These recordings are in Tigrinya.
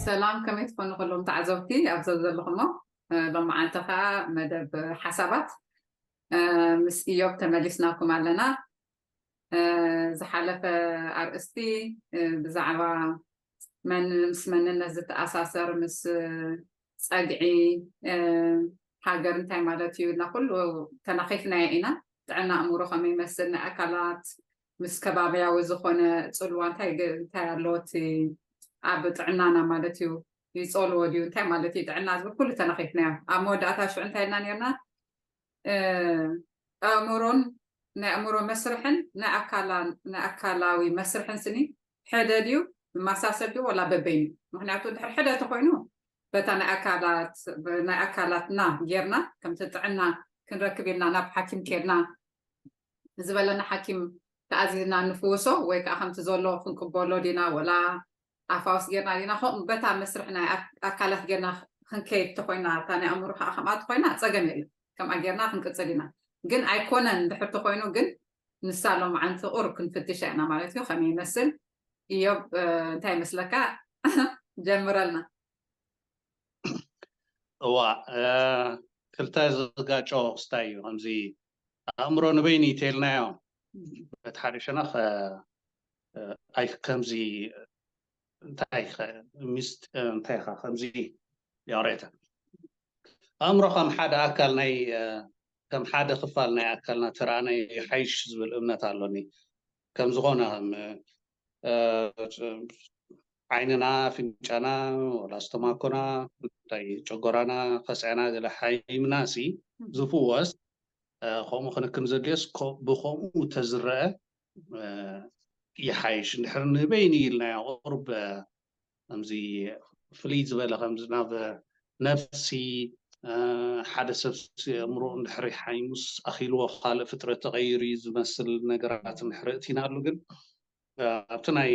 ሰላም፣ ከመይ ትኾኑ ኩሎም ተዓዘብቲ ኣብዚ ዘለኹሞ? ሎማዓንቲ ከዓ መደብ ሓሳባት ምስ ኢዮብ ተመሊስናኩም ኣለና። ዝሓለፈ ኣርእስቲ ብዛዕባ መን ምስ መንነት ዝተኣሳሰር፣ ምስ ፀግዒ፣ ሃገር እንታይ ማለት እዩ፣ እና ኩሉ ተናኺፍናዮ ኢና። ጥዕና ኣእምሮ ከመይ ይመስል፣ ናይ ኣካላት ምስ ከባብያዊ ዝኾነ ፅልዋ እንታይ እንታይ ኣሎ፣ እቲ ኣብ ጥዕናና ማለት እዩ፣ ይፀልዎ ድዩ፣ እንታይ ማለት እዩ ጥዕና ዝብል ኩሉ ተናኺፍናዮ። ኣብ መወዳእታ ሽዑ እንታይ ኢልና ነርና? ኣእምሮን ናይ ኣእምሮ መስርሕን ናይ ኣካላዊ መስርሕን ስኒ ሕደ ድዩ፣ መሳሰል ድዩ፣ ወላ በበይኑ? ምክንያቱ ድሕር ሕደ ተኮይኑ በታ ናይ ኣካላት ናይ ኣካላትና ጌርና ከምቲ ጥዕና ክንረክብ ኢልና ናብ ሓኪም ኬድና ዝበለና ሓኪም ተኣዚዝና ንፍውሶ ወይ ከዓ ከምቲ ዘሎ ክንቅበሎ ዲና፣ ወላ ኣፋውስ ጌርና ዲና፣ ከምኡ በታ መስርሕ ናይ ኣካላት ጌርና ክንከይድ ተኮይና፣ እታ ናይ ኣእምሮ ከዓ ከምኣ ተኮይና ፀገም የለን፣ ከምኣ ጌርና ክንቅፅል ኢና። ግን ኣይኮነን ድሕር ተኮይኑ ግን ንሳ ሎማዓንቲ ቁሩብ ክንፍትሻ ኢና ማለት እዩ። ከመይ ይመስል? እዮብ እንታይ ይመስለካ? ጀምረልና። እዋ ክልተ ዝጋጮ ክስታይ እዩ። ከምዚ ኣእምሮ ንበይኑ ይተልናዮ በቲ ሓደ ሸነኽ ኣይ ከምዚ እንታይ እንታይ ኻ ከምዚ ያውሬታ ኣእምሮ ከም ሓደ ኣካል ናይ ከም ሓደ ክፋል ናይ ኣካልና ተራእናይ ሓይሽ ዝብል እምነት ኣሎኒ። ከም ዝኾነ ከም ዓይንና፣ ኣፍንጫና፣ ወላ ስተማኮና፣ እንታይ ጨጎራና፣ ከስዐና ገለ ሓይምና ሲ ዝፍወስ ከምኡ ክንክም ዘድልዮስ ብከምኡ ተዝረአ ይሓይሽ። እንድሕር ንበይኒ ኢልናዮ ቁሩብ ከምዚ ፍልይ ዝበለ ከምዚ ናብ ነፍሲ ሓደ ሰብ ኣእምሮ እንድሕሪ ሓይሙስ ኣኺልዎ ካልእ ፍጥረት ተቐይሩ እዩ ዝመስል ነገራት እንድሕሪ እቲናሉ ግን ኣብቲ ናይ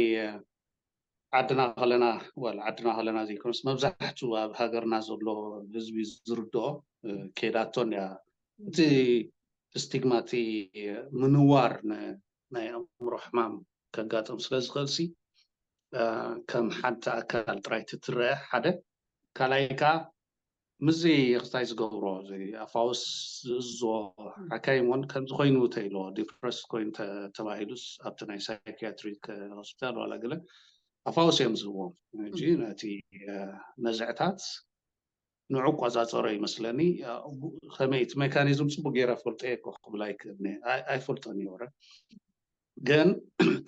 ዓድና ከለና ወላ ዓድና ከለና ዘይኮነስ መብዛሕቱ ኣብ ሃገርና ዘሎ ህዝቢ ዝርድኦ ከይዳቶ እንድያ እቲ ስቲግማ እቲ ምንዋር ናይ ኣእምሮ ሕማም ከጋጥም ስለ ዝኽእል ሲ ከም ሓንቲ ኣካል ጥራይ ትትረአ ሓደ ካልኣይ ከዓ ምዚ ክስታይ ዝገብሮ ኣፋውስ ዝእዝዞ ሓካይም እውን ከምዚ ኮይኑ ተይሎ ዲፕረስ ኮይኑ ተባሂሉስ ኣብቲ ናይ ሳይኪያትሪክ ሆስፒታል ዋላ ገለ ኣፋውስ እዮም ዝህዎም። ሕጂ ነቲ መዝዕታት ንዕኡ ቆፃፀሮ ይመስለኒ። ከመይ እቲ ሜካኒዝም ፅቡቅ ገይረ ፈልጦ እየ እኮ ክብል ኣይክእልን እየ። ኣይ- ኣይፈልጦን እየ ወረ ግን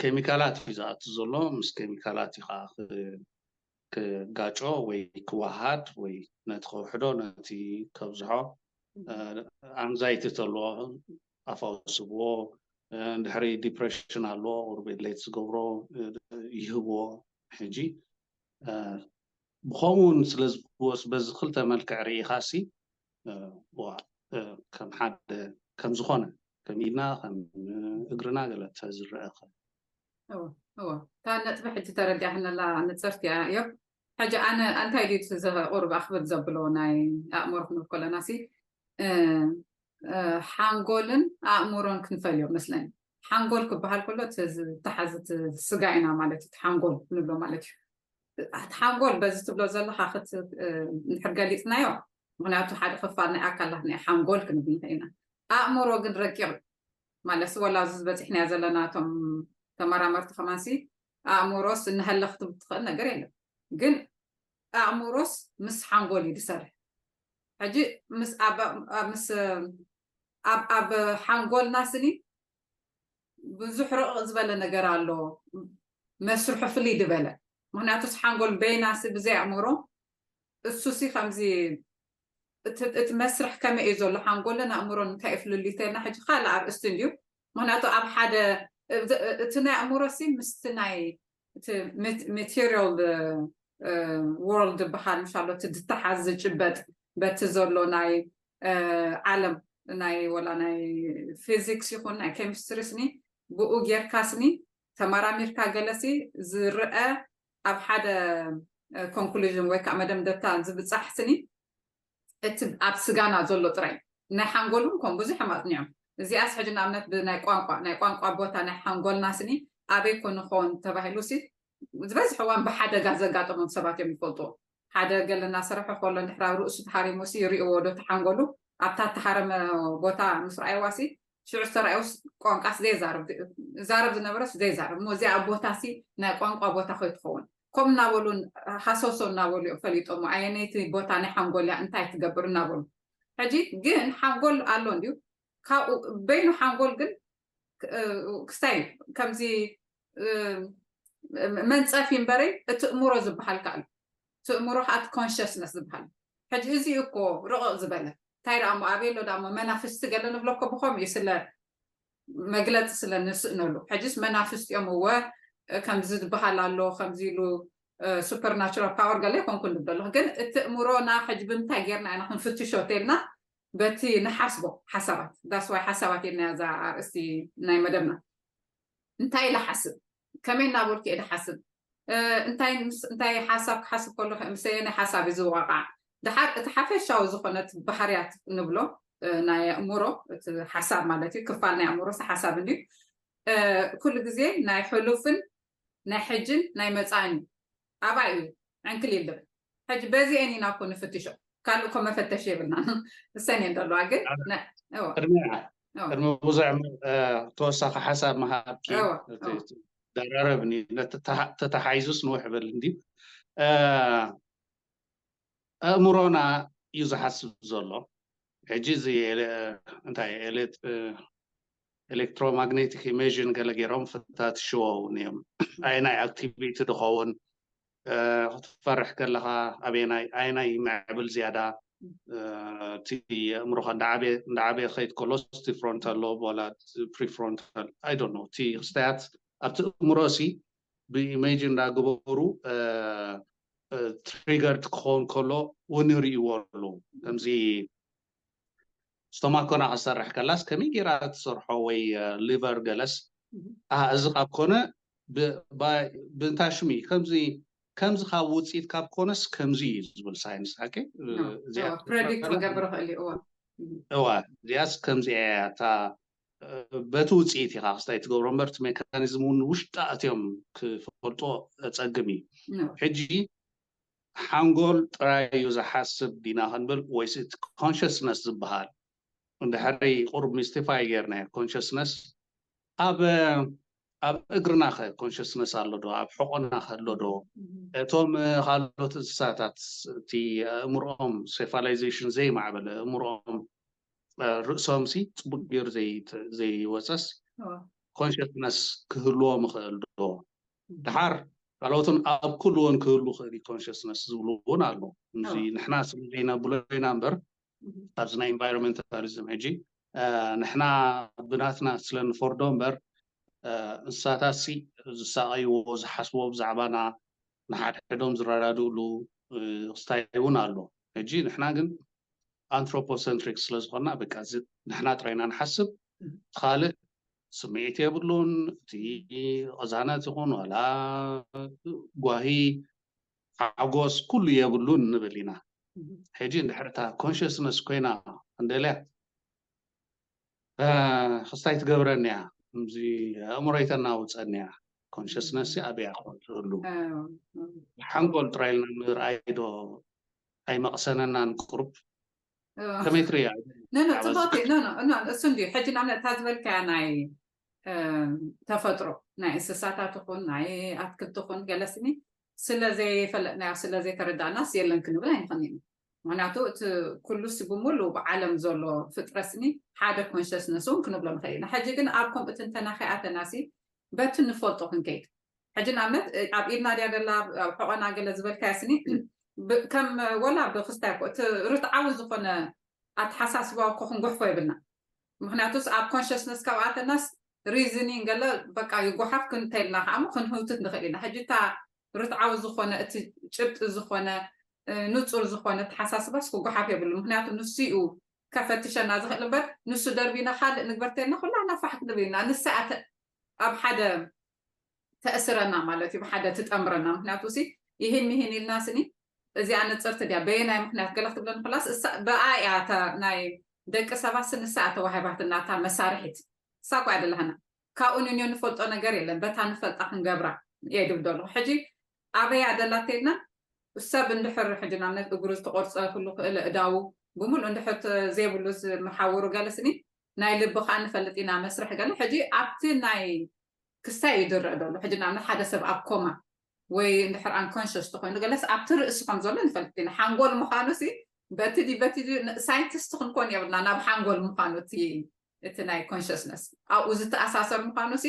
ኬሚካላት እዩ ዝኣቱ ዘሎ። ምስ ኬሚካላት እዩ ከዓ ክ- ክጋጮ ወይ ክወሃድ ወይ ነቲ ከውሕዶ ነቲ ከብዝሖ ኣንዛይቲ ተልዎ ኣፋውስብዎ እንድሕሪ ዲፕሬሽን ኣለዎ ቁሩብ ሌት ዝገብሮ ይህብዎ። ሕጂ ብኸምኡውን ስለ ዝፍወስ በዚ ክልተ መልክዕ ርኢኻሲ ዋ ከም ሓደ ከም ዝኾነ ከም ኢድና ከም እግርና ገለ ተዝረአ እወ እወ እታ ነጥቢ ሕጂ ተረዲኣክነላ ንፅርቲ እያ እዮም። ሕጂ ኣነ እንታይ ድዩ እቲ ዘ- ቁሩብ ኣኽብድ ዘብሎ ናይ ኣእምሮ ክንብል ከለና ሲ እ፣ እ፣ ሓንጎልን ኣእምሮን ክንፈልዮ መስለኒ። ሓንጎል ክበሃል ከሎ እቲ ዝተሓዝ እቲ ስጋ ኢና ማለት እዩ። እቲ ሓንጎል ንብሎ ማለት እዩ። እቲ ሓንጎል በዚ ትብሎ ዘለካ ክት እ፣ እንድሕር ገሊፅናዮ ምክንያቱ ሓደ ክፋል ናይ ኣካላት ናይ ሓንጎል ክንብል ንኽእል ኢና። ኣእምሮ ግን ረቂቕ እዩ። ማለት ወላ ኣብዚ ዝበፂሕናዮ ዘለና እቶም ተመራመርቲ ከማንሲ ኣእምሮስ እንሀለ ክትብል ትኽእል ነገር የለን። ግን ኣእምሮስ ምስ ሓንጎል እዩ ዝሰርሕ። ሕጂ ምስ ኣብ ኣብ- ምስ ኣብ ኣብ ሓንጎልና ስኒ ብዙሕ ርቕቕ ዝበለ ነገር ኣሎ። መስርሑ ፍልይ ዝበለ ምክንያቱስ ሓንጎል በይናሲ ብዘይ ኣእምሮ እሱሲ ከምዚ እቲ እቲ መስርሕ ከመይ እዩ ዘሎ ሓንጎልን ኣእምሮን እንታይ እዩ ፍልልዩ ተልና ሕጂ ካልእ ኣርእስቲ እንድዩ። ምክንያቱ ኣብ ሓደ እቲ ናይ ኣእምሮሲ ምስቲ ናይ እቲ ማቴሪያል ወርልድ ዝበሃል ምሻሎ እቲ ዝተሓዝ ዝጭበጥ በቲ ዘሎ ናይ ዓለም ናይ ወላ ናይ ፊዚክስ ይኹን ናይ ኬሚስትሪ ስኒ ብኡ ጌርካ ስኒ ተመራሚርካ ገለሲ ዝርአ ኣብ ሓደ ኮንክሉዥን ወይ ከዓ መደምደታ ዝብፃሕ ስኒ እቲ ኣብ ስጋና ዘሎ ጥራይ ናይ ሓንጎል እውን ከም ብዙሕ እዮም ኣጥኒዖም። እዚኣስ ሕጂ ንኣብነት ብናይ ቋንቋ ናይ ቋንቋ ቦታ ናይ ሓንጎልና ስኒ ኣበይ ኮ ንኸውን ተባሂሉ ሲ ዝበዝሕ እዋን ብሓደጋ ዘጋጠሞም ሰባት እዮም ይፈልጡ። ሓደ ገለ እናሰርሐ ከሎ እንድሕር ኣብ ርእሱ ተሃሪሙ ሲ ይርእዎ ዶ ተሓንጎሉ ኣብታ ተሃረመ ቦታ ምስ ረኣይዋ ሲ ሽዑ ዝተረኣዩስ ቋንቋስ ዘይዛረብ ዛረብ ዝነበረስ ዘይዛረብ እሞ እዚኣ ቦታ ሲ ናይ ቋንቋ ቦታ ኮይትኸውን ከም እናበሉ ሃሰሶ እናበሉ እዮም ፈሊጦሞ ኣየነይቲ ቦታ ናይ ሓንጎል እያ እንታይ ትገብር እናበሉ ሕጂ ግን ሓንጎል ኣሎ እንድዩ ካብኡ በይኑ ሓንጎል ግን ክስታይ ከምዚ መንፀፊ እምበረይ እቲ እምሮ ዝበሃል ከኣሉ እቲ እምሮ ከዓ እቲ consciousness ዝበሃል ሕጂ እዚ እኮ ርቕቕ ዝበለ እንታይ ደኣ እሞ ኣበይ ኣሎ ደኣ እሞ መናፍስቲ ገለ ንብሎ እኮ ብኸምኡ እዩ ስለ መግለፂ ስለ ንስእነሉ ሕጂስ መናፍስቲ እዮም እወ ከምዚ ዝበሃል ኣሎ ከምዚ ኢሉ supernatural power ገለ ይኮንኩ ንብል ኣለኹ ግን እቲ እምሮና ሕጂ ብምንታይ ጌርና ኢና ክንፍትሾ ተልና በቲ ንሓስቦ ሓሳባት that's why ሓሳባት ኢልና እዛ ኣርእስቲ ናይ መደብና እንታይ ኢለ ሓስብ ከመይ እናበልኩ እየ ዝሓስብ እንታይ ሓሳብ ክሓስብ ከሎ ምሰየናይ ሓሳብ እዩ ዝወቃቃዕ ድሓር እቲ ሓፈሻዊ ዝኾነት ባህርያት ንብሎ ናይ ኣእምሮ እቲ ሓሳብ ማለት እዩ ክፋል ናይ ኣእምሮ ሓሳብ እንድዩ ኩሉ ግዜ ናይ ሕሉፍን ናይ ሕጅን ናይ መፃእን እዩ ኣባይ እዩ ዕንክሊል ድብል ሕጂ በዚአን ኢና እኮ ንፍትሾ ካልእ እኮ መፈተሽ የብልና እሰን እየን ዘለዋ ግን ቅድሚ ብዙሕ ተወሳኺ ሓሳብ ምሃብኪ ደራረብኒ ተተሓይዙስ ንውሕ በል እንዲ ኣእምሮና እዩ ዝሓስብ ዘሎ ሕጂ እዚ እንታይ ኤሌክትሮማግኔቲክ ኢሜዥን ገለ ገይሮም ፍታትሽዎ እውን እዮም ኣየናይ ኣክቲቪቲ ድኸውን ክትፈርሕ ከለኻ ኣበየናይ ኣየናይ ምዕብል ዝያዳ እቲ ኣእምሮኻ እንዳዓበየ ከይድ ከሎ እቲ ፍሮንታል ሎብ ዋላ ፕሪፍሮንታል ኣይ ዶንት ኖ እቲ ክስታያት ኣብቲ እምሮ ሲ ብኢሜጅ እንዳገበሩ ትሪገርድ ክኸውን ከሎ እውን ይርእይዎ ኣለዉ ከምዚ ስቶማኮና ክሰርሕ ከላስ ከመይ ጌራ ትሰርሖ ወይ ሊቨር ገለስ እዚ ካብ ኮነ ብእንታ ሽሙ ከምዚ ከምዚ ካብ ውፅኢት ካብ ኮነስ ከምዚ እዩ ዝብል ሳይንስ ሓቂ ፕሬዲክት ክገብር ይኽእል እዩ እዋ እዚኣስ ከምዚ እያ እታ በቲ ውፅኢት ኢኻ ክስታይ ትገብሮ እምበር እቲ ሜካኒዝም እውን ውሽጢ ኣትዮም ክፈልጦ ፀግም እዩ ሕጂ ሓንጎል ጥራይ እዩ ዝሓስብ ዲና ክንብል ወይስ እቲ ኮንሽስነስ ዝበሃል እንድሕሪ ቁሩብ ሚስቲፋይ ጌርና ኮንሽስነስ ኣብ ኣብ እግርና ከ ኮንሽስነስ ኣሎ ዶ ኣብ ሕቆና ከ ኣሎ ዶ እቶም ካልኦት እንስሳታት እቲ ኣእምርኦም ሴፋላይዜሽን ዘይማዕበለ ኣእምርኦም ርእሶም ሲ ፅቡቅ ገይሩ ዘይወፀስ ኮንሽስነስ ክህልዎም ይኽእል ዶ ድሓር ካልኦትን ኣብ ኩልዎን ክህሉ ክእል ኮንሽስነስ ዝብሉ እውን ኣሎ እዚ ንሕና ስለ ዘይነብሎ ኢና እምበር ኣብዚ ናይ ኢንቫይሮንመንታሊዝም ሕጂ ንሕና ብናትና ስለ ንፈርዶ እምበር እንስሳታት ሲ ዝሳቀይዎ ዝሓስብዎ ብዛዕባና ንሓድሕዶም ዝረዳድእሉ ክስታይ እውን ኣሎ ሕጂ ንሕና ግን ኣንትሮፖሰንትሪክ ስለዝኮና በቃ ንሕና ጥራይና ንሓስብ ካልእ ስምዒት የብሉን እቲ ቅዛነት ይኹን ዋላ ጓሂ ሓጎስ ኩሉ የብሉን ንብል ኢና ሕጂ እንድሕር እታ ኮንሽስነስ ኮይና እንደልያ ክስታይ ትገብረኒ እያ ከምዚ ኣእምሮይ ተናውፀኒ እያ ኮንሽስነስ ኣበያ ክኾን ዝህሉ ሓንጎል ጥራይ ኢልና ምርኣይ ዶ ኣይመቕሰነናን ቁሩብ ከመይ ትርእያ ጽቡቅቲ እሱ እንዲ ሕጂ ንኣብነት እታ ዝበልካያ ናይ ተፈጥሮ ናይ እንስሳታት ይኹን ናይ ኣትክልቲ ይኹን ገለስኒ ስለ ዘይፈለጥናዮ ስለ ዘይተረዳእናስ የለን ክንብል ኣይንኽእል ኢና ምክንያቱ እቲ ኩሉስ ብምሉእ ብዓለም ዘሎ ፍጥረስኒ ሓደ ኮንሽስነስ እውን ክንብሎ ንኽእል ኢና ሕጂ ግን ኣብ ከምኡ ትንተና ከይኣተናሲ በቲ ንፈልጦ ክንከይድ ሕጂ ንኣብነት ኣብ ኢድና ድያ ደላ ኣብ ሕቆና ገለ ዝበልካዮ ስኒ ከም ወላ ብክስታይ እኮ እቲ ርትዓዊ ዝኾነ ኣተሓሳስባ እኮ ክንጉሕፎ የብልና ምክንያቱስ ኣብ ኮንሽስነስ ካብ ኣተናስ ሪዝኒንግ ገለ በቃ ይጓሓፍ ክንተልና ከዓ ክንህውትት ንኽእል ኢና ሕጂ እታ ርትዓዊ ዝኾነ እቲ ጭብጢ ዝኾነ ንፁር ዝኾነ ተሓሳስባስ ክጓሓፍ የብሉ ምክንያቱ ንሱ እዩ ከፈትሸና ዝኽእል እምበር ንሱ ደርቢና ካልእ ንግበር ተልና ኩላና ፋሕ ክንብል ኢና ንሳ ኣብ ሓደ ተእስረና ማለት እዩ ብሓደ ትጠምረና ምክንያቱ ሲ ይህን ይህን ኢልና ስኒ እዚኣ ንፅርቲ ድያ በየናይ ምክንያት ገለ ክትብለኒ ክላስ ብኣ እያ ናይ ደቂ ሰባት ንሳ ተዋሂባትና እታ መሳርሒት። እሳ እኳ ደላህና ካብኡ ንንዮ ንፈልጦ ነገር የለን። በታ ንፈልጣ ክንገብራ እየ ድብል ዘለኹ። ሕጂ ኣበይ ኣደላተልና ሰብ እንድሕር ሕጂ ናብነት እግሩ ዝተቆርፀ ኩሉ ክእል እዳዉ ብምሉእ እንድሕር ዘይብሉ መሓውሩ ገለስኒ ናይ ልቢ ከዓ ንፈልጥ ኢና መስርሕ ገለ ሕጂ ኣብቲ ናይ ክሳይ ይድረእ ዘሎ ሕጂ ናብነት ሓደ ሰብ ኣብ ኮማ ወይ እንድሕር ኣንኮንሽስ ተኮይኑ ገለስ ኣብቲ ርእሲ ከም ዘሎ ንፈልጥ ኢና ሓንጎል ምዃኑ ሲ በቲ ዲ በቲ ሳይንቲስት ክንኮን የብልና ናብ ሓንጎል ምዃኑ እቲ እቲ ናይ ኮንሽስነስ ኣብኡ ዝተኣሳሰር ምዃኑ ሲ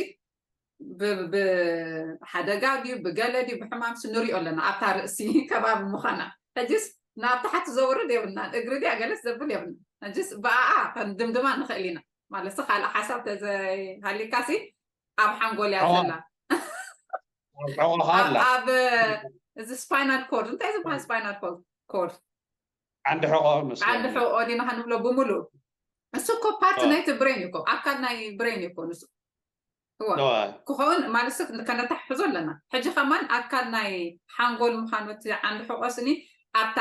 ብሓደጋ ድዩ ብገለ ድዩ ብሕማም ሲ ንሪኦ ኣለና ኣብታ ርእሲ ከባቢ ምዃና ሕጅስ ናብ ታሕቲ ዘውርድ የብልናን እግሪ ድያ ገለስ ዘብል የብልና ሕጅስ ብኣኣ ድምድማ ንኽእል ኢና ማለት ካልእ ሓሳብ ተዘይሃሊካ ሲ ኣብ ሓንጎል እያ ዘላ ኣብ ሕቆኻ ኣላ ኣብ እዚ ስፓይናል ኮርድ እንታይ ዝበሃል ስፓይናል ኮርድ ዓንዲ ሕቆ መስለኒ ዓንዲ ሕቆ ዲና ክንብሎ ብምሉእ እሱ እኮ ፓርቲ ናይቲ ብሬን እዩ እኮ ኣካል ናይ ብሬን እዩ እኮ ንሱ እዋ እዋ ክኸውን ማለት ሰብ ከነታሕሕዞ ኣለና ሕጂ ከማን ኣካል ናይ ሓንጎል ምዃኑ እቲ ዓንዲ ሕቆ ስኒ ኣብታ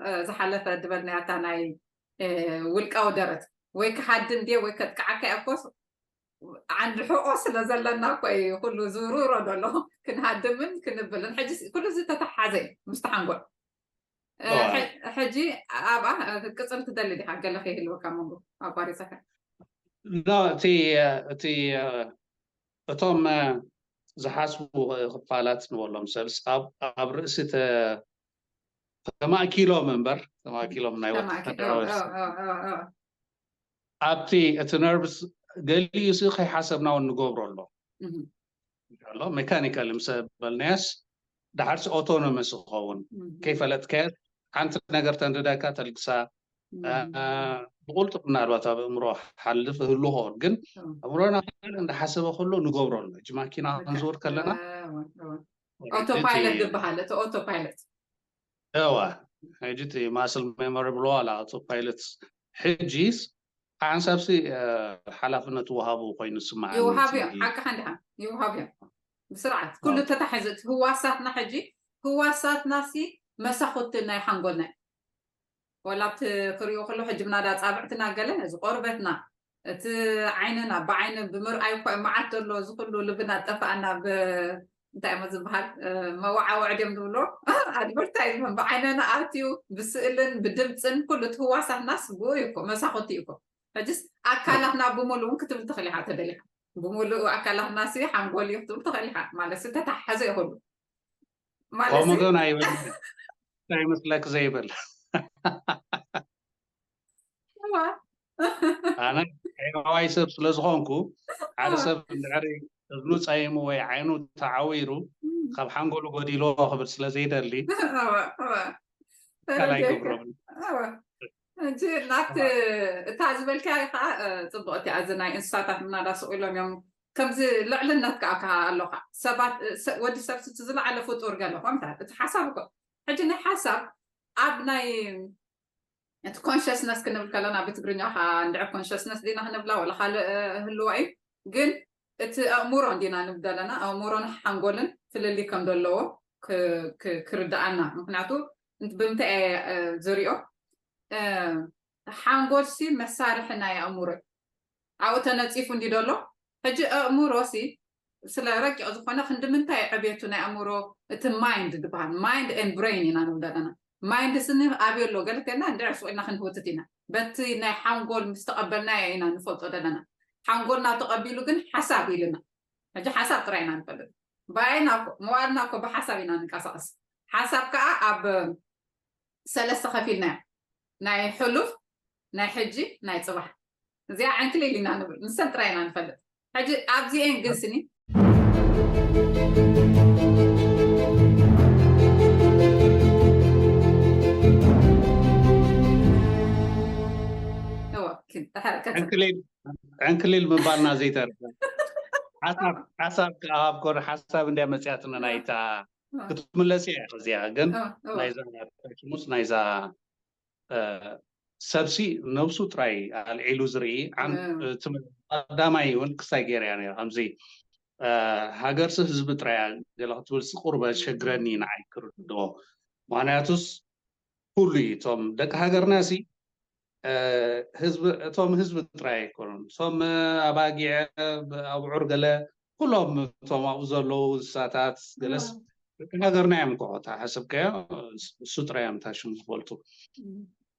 እ፣ ዝሓለፈ ድበልናያ እታ ናይ እ፣ ውልቃዊ ደረት ወይ ክሃድም ድየ ወይ ከጥቅዓካ እኮ ዓንዲ ሕቆ ስለ ዘለና እኮ እዩ ኩሉ ዝውርውሮ ዘሎ ክንሃድምን ክንብልን ሕጂ ኩሉ ዝተተሓዘ እዩ ምስቲ ሓንጎል እ፣ እዋ። ሕ- ሕጂ ኣብኣ እ፣ ክትቅፅል ትደሊ ዲኻ ገለ ከይህልወካ መንጎ ኣቋሪፀካ ኖ እቲ እቲ እቶም ዝሓስቡ ክፋላት ንበሎም ሰብስ ኣብ ኣብ ርእሲ ተ- ተማእኪሎም እምበር ተማእኪሎም ናይ ተማእኪ- ወታደራዊ ኦ፣ ኦ፣ ኦ፣ ኦ፣ ኦ። ኣብቲ እቲ ነርቭስ ገሊኡ ሲ ከይሓሰብና እውን ንገብሮ ኣሎ እህ፣ ኣሎ ሜካኒካሊ ምስ በልናያስ ዳሓርሲ ኦቶኖመስ ይኸውን እህ፣ ከይፈለጥካያ ሓንቲ ነገር ተንድዳካ ተልግሳ እህ። አ፣ ብቁልጡፍ ምናልባት ኣብ ኣእምሮ ሓልፍ ህሉ ኸውን ግን እም። ኣእምሮና ካልእ እንዳሓሰበ ከሎ ንገብሮ ኣሎ ሕጂ ማኪና ክንዝውር ከለና ኦቶፓይለት ዝበሃል እቲ ኦቶፓይለት እዋ ሕጂ እቲ ማስል ሜሞሪ ብሎ ኣላ ኣውቶፓይለት ሕጂስ ሓንሳብሲ ሓላፍነት ወሃቡ ኮይኑ ስማዕ ይውሃብ እዮም ሓቅኻ እንዲኻ ይውሃብ እዮም ብስርዓት ኩሉ ተታሒዙ እቲ ህዋሳትና ሕጂ ህዋሳትና ሲ መሳኹቲ ናይ ሓንጎልና እዩ ወላ ኣብቲ ክሪኦ ከሎ ሕጂ ምናዳ ፃብዕትና ገለ እዚ ቆርበትና እቲ ዓይንና ብዓይኒ ብምርኣይ እኳ እዩ መዓት ዘሎ እዚ ኩሉ ልብና ጠፋኣና ብ እንታይ እሞ ዝበሃል መዋዓውዕ ድዮም ዝብሎ ኣድቨርታይዝመንት ብዓይንና ኣትዩ ብስእልን ብድምፅን ኩሉ እቲ ህዋሳትናስ ብኡ እዩ እኮ መሳኹቲ እዩ እኮ ሕጅስ ኣካላትና ብምሉእ እውን ክትብል ትኽእል ኢኻ ተደሊኻ ብምሉእ ኣካላትና ሲ ሓንጎል እዩ ክትብል ትኽእል ኢኻ ማለት ሲ ተታሓዘ ይኽእሉ ማለት ከምኡ ሲ ግን ኣይብል እንታይ ይመስለክ ዘይብል እዋ። ኣነ ኤረዋይ ሰብ ስለ ዝኾንኩ ሓደ ሰብ እንድሕሪ እዝኑ ፀይሙ ወይ ዓይኑ ተዓዊሩ ካብ ሓንጎሉ ጎዲሎ ክብል ስለ ዘይደሊ እዋ፣ እዋ። ካልኣይ ተረዲኤካ። ገብሮም እዋ። እንጂ ናብቲ እታ ዝበልካያ ከዓ እ፣ ፅቡቅ እቲ ኣዚ ናይ እንስሳታት ምናዳ ስቕ ኢሎም እዮም ከምዚ ልዕልነት ከዓ ከዓ ኣለካ ሰባት እ፣ ሰ- ወዲ ሰብ እቲ ዝለዓለ ፍጡር ገለ ኮምታ እቲ ሓሳብ እኮ ሕጂ ናይ ሓሳብ ኣብ ናይ እቲ ኮንሽስነስ ክንብል ከለና ብትግርኛ ከዓ እንድዒ ኮንሽስነስ ዲና ክንብላ ወላ ካልእ እ፣ ህልዋ እዩ ግን እቲ ኣእምሮ እንዲና ንብል ዘለና ኣእምሮን ሓንጎልን ፍልልይ ከም ዘለዎ ክ- ክ- ክርድኣና ምክንያቱ እንት- ብምንታይ እየ እ፣ ዝሪኦ እ፣ ሓንጎልሲ መሳርሒ ናይ ኣእምሮ እዩ። ኣብኡ ተነፂፉ እንዲ ደሎ ሕጂ ኣእምሮሲ ስለ ረቂቕ ዝኾነ ክንዲ ምንታይ ዕብየቱ ናይ ኣእምሮ እቲ ማይንድ ዝበሃል ማይንድ ን ብሬን ኢና ንብል ዘለና ማይንድ ስኒ ኣብዮ ኣሎ ገለ ተልና እንድዕር ስቕ ኢልና ክንህውትት ኢና በቲ ናይ ሓንጎል ምስ ተቐበልናዮ ኢና ንፈልጦ ዘለና ሓንጎልና ተቐቢሉ ግን ሓሳብ ኢልና ሕጂ ሓሳብ ጥራይ ኢና ንፈልጥ ብኣይና እኮ መዋልና እኮ ብሓሳብ ኢና ንንቀሳቐስ ሓሳብ ከዓ ኣብ ሰለስተ ከፊልናዮ ናይ ሕሉፍ ናይ ሕጂ ናይ ፅባሕ እዚኣ ዕንክሊል ኢና ንብል ንሰን ጥራይ ኢና ንፈልጥ ሕጂ ኣብዚኤን ግን ስኒ እዋ፣ ኪን- ድሓር ከ- ዕንክሊል ዕንክሊል ምባልና ዘይተርፍ ሓሳብ ሓሳብ ከኣ ኣብ ኮር ሓሳብ እንድያ መፅያትና ናይታ ክትምለስ እያ እዚኣ ግን እዋ፣ እዋ። ናይዛ ሽሙስ ናይዛ እ፣ ሰብሲ ነብሱ ጥራይ ኣልዒሉ ዝርኢ ዓን- እም። እቲ ቀዳማይ እውን ክሳይ ገይረ እያ ነይራ ከምዚ እ፣ ሃገርሲ ህዝቢ ጥራይ እያ ገለ ክትብልሲ ቁርበ ሸግረኒ ንዓይ ክርድኦ ምክንያቱስ ኩሉ እዩ እቶም ደቂ ሃገርና ሲ ህዝቢ እቶም ህዝቢ ጥራይ ኣይኮኑን፣ እቶም ኣባጊዕ፣ ኣብዑር፣ ገለ ኩሎም እቶም ኣብኡ ዘለዉ እንስሳታት ገለስ ደቂ ሃገርና እዮም። ኮታ ሓሰብካዮ እሱ ጥራይ እዮም ታሽሙ ዝፈልጡ።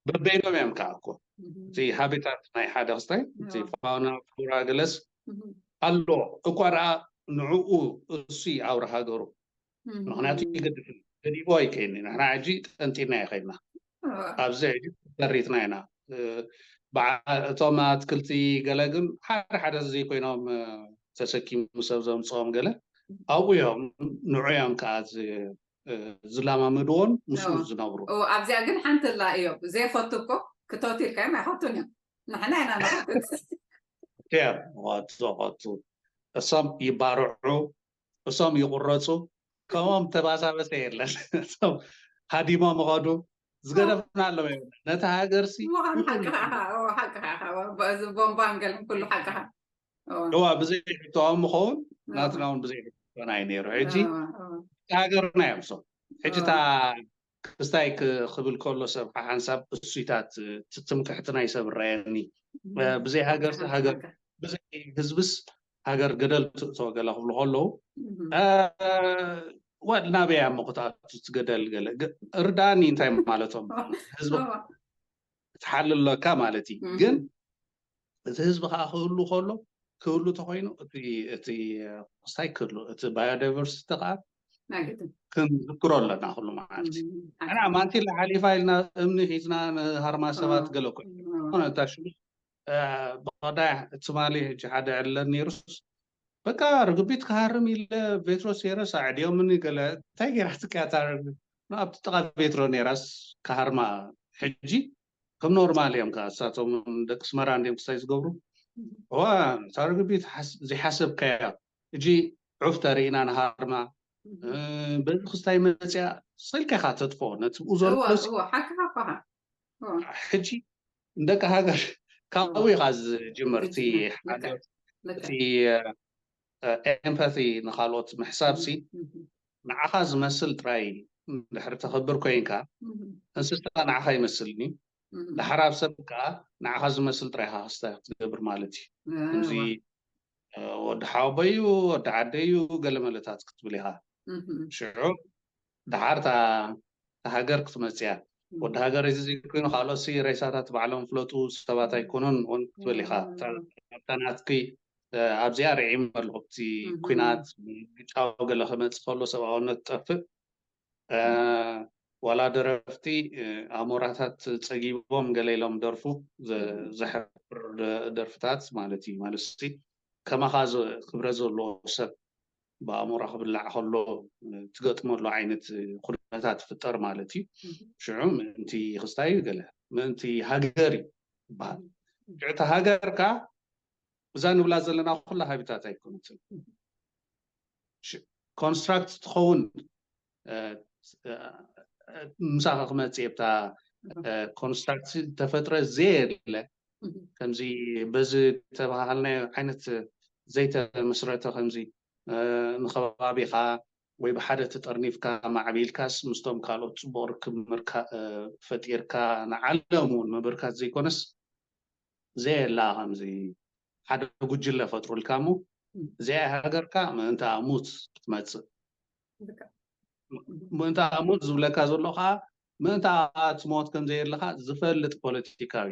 በበይኖም እዮም ከዓ እኮ እቲ ሃቢታት ናይ ሓደ ክስታይ እቲ ፋውና ፍሎራ ገለስ ኣሎ እኳ ደኣ ንዕኡ እሱ ኣውራ ሃገሩ ምክንያቱ ይገድፍ ገዲቦ ኣይከይኒ ንሕና ሕጂ ጠንጢና ይኸይና ኣብዚ ሕጂ ተሪትና ኢና። እቶም ኣትክልቲ ገለ ግን ሓደ ሓደ ዘይኮይኖም ተሰኪሙ ሰብ ዘምፅኦም ገለ ኣብኡ እዮም ንዑ እዮም ከዓ ዝለማምድዎን ምስኡ ዝነብሩ። ኣብዚኣ ግን ሓንቲ ላ እዮም ዘይፈቱ እኮ ክተውት ኢልካዮም ኣይፈቱን እዮም። ንሕና ኢና ንኸትት እዮም ኸቱ ኸቱ እሶም ይባርዑ እሶም ይቁረፁ። ከምኦም ተባሳበሰ የለን። እሶም ሃዲሞም ኸዱ ዝገደፍና ኣለዉ። ነቲ ሃገርሲ ምዃኑ ሓቅኻ ኢኻ። እዎ፣ ሓቅኻ ኢኻ። እዎ፣ በዚ ቦምባን ገለን ኩሉ ሓቅኻ። እዎ። እዋ ብዘይ ሕቶኦም ምኸውን ናትና እውን ብዘይ ሕቶና እዩ ነይሩ። ሕጂ እቲ ሃገርና እዮም እሶም። ሕጂ እታ ክስታይ ክብል ከሎ ሰብ ሓንሳብ እሱይታት ትምክሕቲ ናይ ሰብ እረየኒ። ብዘይ ሃገርሲ ሃገር ብዘይ ህዝብስ ሃገር ገደል ትእቶ ገለ ክብሉ ከለዉ ወድ ናበይ እሞ ክትኣቱ ትገደል ገለ ርዳኒ እንታይ ማለቶም ህዝቢ ክትሓልለካ ማለት እዩ ግን እቲ ህዝቢ ከዓ ክህሉ ከሎ ክህሉ ተኮይኑ እቲ ክስታይ ክህሉ እቲ ባዮዳይቨርሲቲ ከዓ ክንዝክሮ ኣለና ኩሉ ማለት እዩ። እና ማንቲላ ሓሊፋ ኢልና እምኒ ሒዝና ንሃርማ ሰባት ገለ እኮ እታ ሽሙ ብቐዳይ ትማሊ ሕጂ ሓደ ዕለን ነይሩስ በቃ ርግቢት ክሃርም ኢለ ቬትሮ ሴረስ ኣዕድዮምኒ ገለ እንታይ ገይራ ትቀያታ ኣብቲ ጥቓ ቬትሮ ነይራስ ክሃርማ ሕጂ ከም ኖርማል እዮም ከዓ እሳቶም ደቂ ስመራ እንዲም ክስታይ ዝገብሩ እዋ እታ ርግቢት ዘይሓሰብካያ ሕጂ ዑፍ ተርእና ንሃርማ በዚ ክስታይ መፅያ ስልካ ኢካ ተጥፎ ነቲ ብኡ ዘሎ ሕጂ ንደቂ ሃገር ካብኡ ኢካ ዝጅምር እቲ ሓደ እቲ ኤምፓቲ ንካልኦት ምሕሳብ ሲ ንዓኻ ዝመስል ጥራይ ድሕሪ ተኸብር ኮይንካ እንስሳ ንዓኻ ይመስልኒ ዳሕራብ ሰብ ከዓ ንዓኻ ዝመስል ጥራይ ኢኻ ክስታይ ክትገብር ማለት እዩ ከምዚ ወዲ ሓወቦዩ ወዲ ዓደዩ ገለ መለታት ክትብል ኢኻ ሽዑ ድሓር እታ ሃገር ክትመፅያ ወዲ ሃገር እዚ ዘይኮይኑ ካልኦት ሬሳታት ባዕሎም ፍለጡ ሰባት ኣይኮኑን እውን ክትብል ኢኻ ኣብታ ናትኪ ኣብዚኣ ርዒም ኣለኹ እቲ ኩናት ግጫው ገለ ክመፅ ከሎ ሰብኣውነት ትጠፍእ ዋላ ደረፍቲ ኣሞራታት ፀጊቦም ገለ ኢሎም ደርፉ ዘሕፍር ደርፍታት ማለት እዩ ማለት ከማኻ ክብረ ዘለዎ ሰብ ብኣእምሮ ክብላዕ ከሎ ትገጥመሉ ዓይነት ኩነታት ትፍጠር ማለት እዩ ሽዑ ምእንቲ ክስታይ እዩ ገለ ምእንቲ ሃገር እዩ ይበሃል ሽዕቲ ሃገር ከዓ እዛ ንብላ ዘለና ኩላ ሃቢታት ኣይኮነትን ኮንስትራክት ትኸውን ምሳኻ ክመፅእ ብታ ኮንስትራክት ተፈጥረ ዘየለ ከምዚ በዚ ተባሃልናዮ ዓይነት ዘይተመስረተ ከምዚ ንከባቢኻ ወይ ብሓደ ተጠርኒፍካ ማዕቢልካስ ምስቶም ካልኦት ፅቡቅ ርክብ ፈጢርካ ንዓለም እውን ምብርካት ዘይኮነስ ዘየላ ከምዚ ሓደ ጉጅለ ፈጥሩልካ እሞ እዚኣ ሃገርካ ምእንታ ሙት ክትመፅእ ምእንታ ሙት ዝብለካ ዘሎ ከዓ ምእንታ ትሞት ከም ዘየለካ ዝፈልጥ ፖለቲካዊ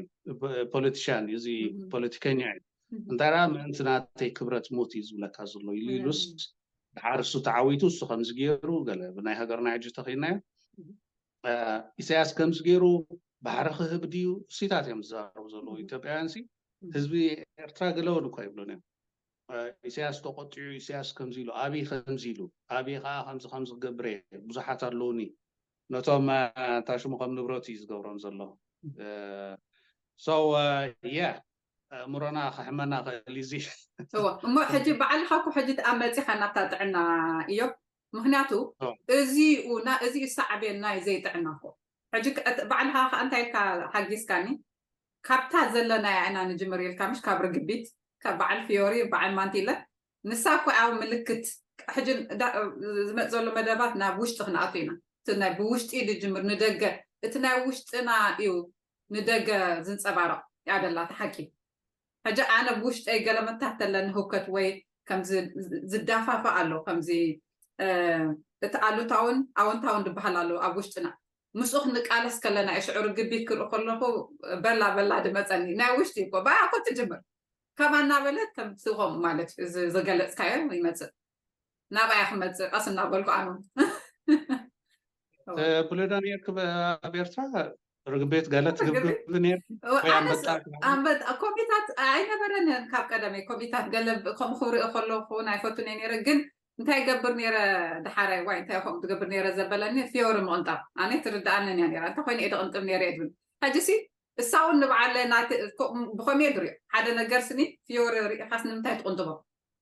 ፖለቲሽያን እዩ እዚ ፖለቲከኛ እዩ እንታይ ደኣ ምእንቲ ናተይ ክብረት ሙት እዩ ዝብለካ ዘሎ ኢሉ ኢሉስ ድሓር እሱ ተዓዊቱ እሱ ከምዚ ገይሩ ገለ ብናይ ሃገርና ሕጂ ተኺናዮ ኢሳያስ ከምዚ ገይሩ ባሕሪ ክህብ ድዩ እሱታት እዮም ዝዛረቡ ዘለዉ ኢትዮጵያውያን ሲ ህዝቢ ኤርትራ ገለውን እኳ ይብሉን እዮም ኢሳያስ ተቆጢዑ ኢሳያስ ከምዚ ኢሉ ኣብይ ከምዚ ኢሉ ኣብይ ከዓ ከምዚ ከምዚ ክገብር እየ ብዙሓት ኣለውኒ ነቶም ታሽሙ ከም ንብረት እዩ ዝገብሮም ዘሎ so yeah ኣእምሮና ከሕመና ክእል እዚ እሞ ሕጂ ባዕልካ እኮ ሕጂ ተኣመፂካ ናብታ ጥዕና እዮም ምክንያቱ እዚኡ እዚኡ ሳዕቤን ናይ ዘይጥዕና እኮ ሕጂ ባዕልካ ከዓ እንታይ ኢልካ ሓጊዝካኒ ካብታ ዘለናያ ኢና ንጅምር ኢልካ ምሽ ካብ ርግቢት ካብ በዓል ፊዮሪ በዓል ማንቲለ ንሳ እኮ ኣብ ምልክት ሕጂ ዝመፅ ዘሎ መደባት ናብ ውሽጢ ክንኣቱ ኢና እቲ ናይ ብውሽጢ ድጅምር ንደገ እቲ ናይ ውሽጥና እዩ ንደገ ዝንፀባረቕ እያ ደላ፣ እቲ ሓቂ። ሕጂ ኣነ ብውሽጠይ ገለ መታተለኒ ህውከት ወይ ከምዚ ዝዳፋፋ ኣሎ፣ ከምዚ እቲ ኣሉታውን ኣወንታውን ዝበሃል ኣሎ ኣብ ውሽጥና። ምስኡ ክንቃለስ ከለና እየ ሽዑ ርግቢት ክርኢ ከለኹ በላ በላ ድመፀኒ፣ ናይ ውሽጢ እኮ ባያ እኮ ትጅምር። ከማ እናበለት ከምቲ ከምኡ ማለት እዩ፣ እዚ ዝገለፅካዮ ይመፅእ፣ ናባያ ክመፅእ ቀስ እናበልኩ ኣነ ትብልዶ ነርክ ኣብ ኤርትራ ርግቤት ገለ ትግብብ ነር ኮሚታት ኣይነበረን። ካብ ቀደመይ ኮሚታት ገለ ከምኡ ክሪኦ ከለኹ ናይ ፈቱን ነረ። ግን እንታይ ገብር ነረ፣ ደሓራይ ዋይ እንታይ ከምኡ ትገብር ነረ ዘበለኒ ፊዮሪ ምቕንጣብ ኣነ ትርድኣንን እያ ነራ። እንተ ኮይኑ እየ ድቕንጥብ ነረ እየ ድብል። ሕጂ ሲ እሳ እውን ንበዓለ ብኸምየ ድሪኦ ሓደ ነገር ስኒ ፊዮሪ ርኢኻስ ንምንታይ ትቕንጥቦ?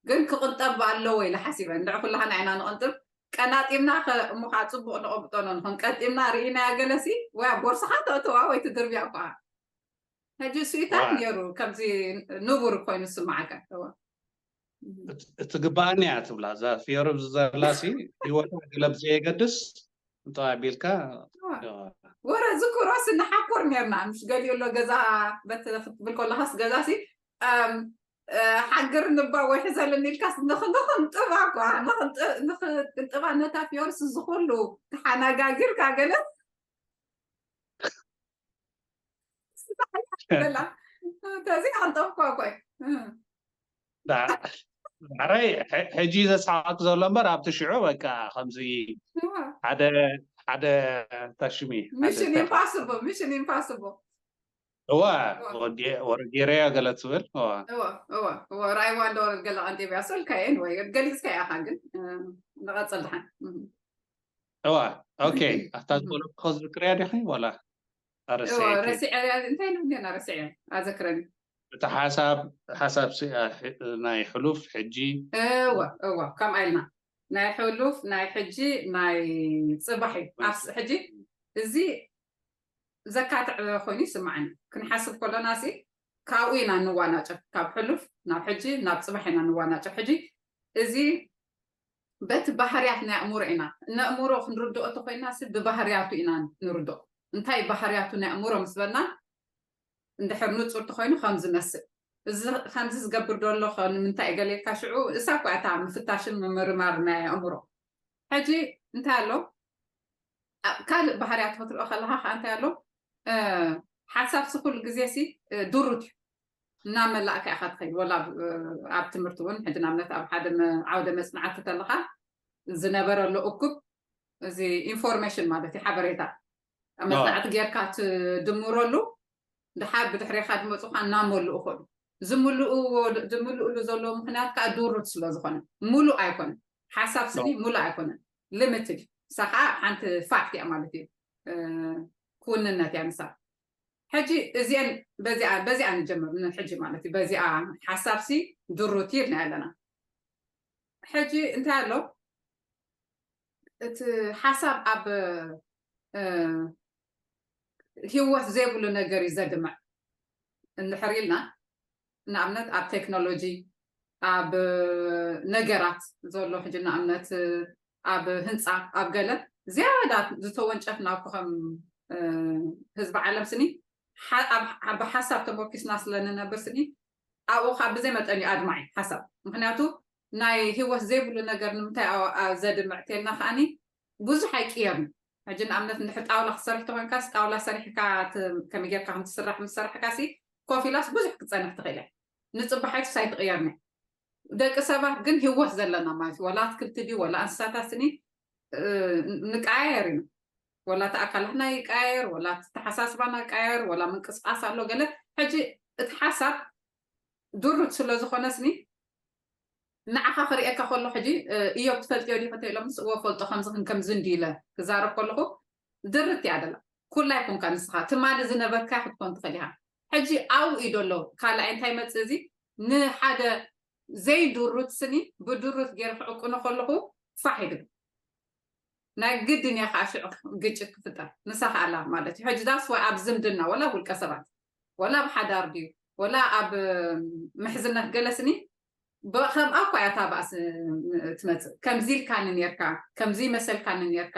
ግን ክቕንጠብ ኣለዎ ኢለ ሓሲበ። እንድዒ ኩላህና ኢና ንቕንጥብ። ቀናጢምና እሞ ከዓ ፅቡቕ ነቐምጦ ንኾን። ቀጢምና ርኢናያ ገለሲ ወይ ኣብ ቦርስኻ ተእትዋ ወይ ትድርብያ እኳ። ሕጂ ስኢታት ነይሩ ከምዚ ንቡር ኮይኑ ስማዓካ። እቲ ግባኣኒ እያ ትብላ እዛ ፊዮርብ ዘላሲ ህይወታ ገለብ ዘየገድስ እንተቢልካ ወረ ዝክሮስ ንሓኮር ነርና። ምሽ ገሊኡ ኣሎ ገዛ በት ክትብል ከለኻስ ገዛሲ ሓግር ንባ ወይ ሕዘልን ኢልካስ ንኽንጥባ እኳ ንኽንጥባ ነታ ፊዮርስ ዝኽሉ ተሓናጋጊርካ ገለ ተዚ ኣንጠፍኳ እኳ ዳዕረይ ሕጂ ዘስሓቅ ዘሎ እምበር ኣብቲ ሽዑ በቃ ከምዚ ሓደ ሓደ ታሽሚ ሚሽን ኢምፓስብል ሚሽን ኢምፓስብል እዋ ወረጌረያ ገለ ትብል ራይዋ እንደ ገለ ቀንጢብያ ሰልካየን ወይ ገሊፅካ ኢኻ ግን ንቐፅል ድሓን እዋ ኦኬ ኣታ ዝበለኩ ዝክርያ ዲኺ ዋላ ረሲዐ እንታይ ንብለና ረሲዐ ኣዘክረኒ እቲ ሓሳብ ሓሳብ ናይ ሕሉፍ ሕጂ እወ እወ ከምኣ ኢልና ናይ ሕሉፍ ናይ ሕጂ ናይ ፅባሕ እዩ ኣብ ሕጂ እዚ ዘካትዕ ኮይኑ ይስማዓኒ ክንሓስብ ከሎና ሲ ካብኡ ኢና ንዋናጨፍ ካብ ሕሉፍ ናብ ሕጂ ናብ ፅባሕ ኢና ንዋናጨፍ ሕጂ እዚ በቲ ባህርያት ናይ ኣእምሮ ኢና ነእምሮ ክንርድኦ ተኮይና ሲ ብባህርያቱ ኢና ንርድኦ እንታይ ባህርያቱ ናይ ኣእምሮ ምስ በልና እንድሕር ንፁር ተኮይኑ ከም ዝመስል እዚ ከምዚ ዝገብር ዶ ኣሎ ንምንታይ ገሌልካ ሽዑ እሳ እኳ እታ ምፍታሽን ምምርማር ናይ ኣእምሮ ሕጂ እንታይ ኣሎ ካልእ ባህርያት ክትሪኦ ከለካ ከዓ እንታይ ኣሎ ሓሳብ ሲ ኩሉ ግዜ ሲ ድሩት እዩ እናመላእካ ኢካ ትኸይድ ወላ ኣብ ትምህርቲ እውን ሕጂ ንኣብነት ኣብ ሓደ ዓውደ መፅናዕቲ ከለካ ዝነበረሉ እኩብ እዚ ኢንፎርሜሽን ማለት እዩ ሓበሬታ መፅናዕቲ ጌርካ ትድምረሉ ድሓር ብድሕሬካ ዝመፁ ከዓ እናመልኡ ከሉ ዝምልእዎ ዝምልእሉ ዘለዎ ምክንያት ከዓ ድሩት ስለ ዝኮነ ሙሉእ ኣይኮነን ሓሳብ ስኒ ሙሉእ ኣይኮነን ሊሚትድ እሳ ከዓ ሓንቲ ፋክት እያ ማለት እዩ ክውንነት እያ ንሳ ሕጂ እዚአን በዚኣ በዚኣ ንጀምር ንሕጂ ማለት እዩ በዚኣ ሓሳብ ሲ ድሩት ኢልና ኣለና ሕጂ እንታይ ኣሎ እቲ ሓሳብ ኣብ ህይወት ዘይብሉ ነገር እዩ ዘድምዕ እንድሕር ኢልና ንኣብነት ኣብ ቴክኖሎጂ ኣብ ነገራት ዘሎ ሕጂ ንኣብነት ኣብ ህንፃ ኣብ ገለ ዝያዳ ዝተወንጨፍና እኮ ከም ህዝቢ ዓለም ስኒ ብሓሳብ ተመርኪስና ስለ ንነብር ስኒ ኣብኡ ካብ ብዘይ መጠን እዩ ኣድማዒ ሓሳብ ምክንያቱ ናይ ህይወት ዘይብሉ ነገር ንምንታይ ዘድምዕ ተልና ከዓኒ ብዙሕ ኣይቅየርን ሕጂ ንኣብነት እንድሕር ጣውላ ክትሰርሕ ተኮንካስ ጣውላ ሰሪሕካ ከመይ ጌርካ ከምትስራሕ ምስ ሰራሕካ ሲ ኮፍ ኢላስ ብዙሕ ክትፀንሕ ትኽእል እያ ንፅባሓይቱስ ኣይትቕየርኒ ደቂ ሰባት ግን ህይወት ዘለና ማለት እዩ ወላ ኣትክልቲ ድዩ ወላ እንስሳታት ስኒ ንቀያየር ኢና ወላ እቲ ኣካላትና ይቀያየር ወላ ተሓሳስባና ይቀያየር ወላ ምንቅስቃስ ኣሎ ገለ ሕጂ እቲ ሓሳብ ድሩት ስለ ዝኾነ ስኒ ንዓኻ ክርእየካ ከሎ ሕጂ እዮብ ትፈልጥዮ ዲኺ እንተኢሎምስ እወ ፈልጦ ከምዚ ክን ከምዚ እንዲ ኢለ ክዛረብ ከለኹ ድርት እያ ደላ ኩላ ይኮንካ ንስኻ ትማሊ ዝነበርካ ክትኮን ትኽእል ኢኻ ሕጂ ኣብኡ እዩ ደሎ ካልኣይ እንታይ መፅእ እዚ ንሓደ ዘይድሩት ስኒ ብድሩት ገይረ ክዕቅኖ ከለኹ ፋሕ ይብል ናይ ግድን እያ ከዓ ሽዑ ግጭት ክፍጠር ንሳ ከኣላ ማለት እዩ ሕጂ ዳስ ወይ ኣብ ዝምድና ወላ ውልቀ ሰባት ወላ ኣብ ሓዳር ድዩ ወላ ኣብ ምሕዝነት ገለ ስኒ ከምኣ እኳ እያ እታ ባእሲ ትመፅእ ከምዚ ኢልካኒ ነርካ ከምዚ መሰልካኒ ነርካ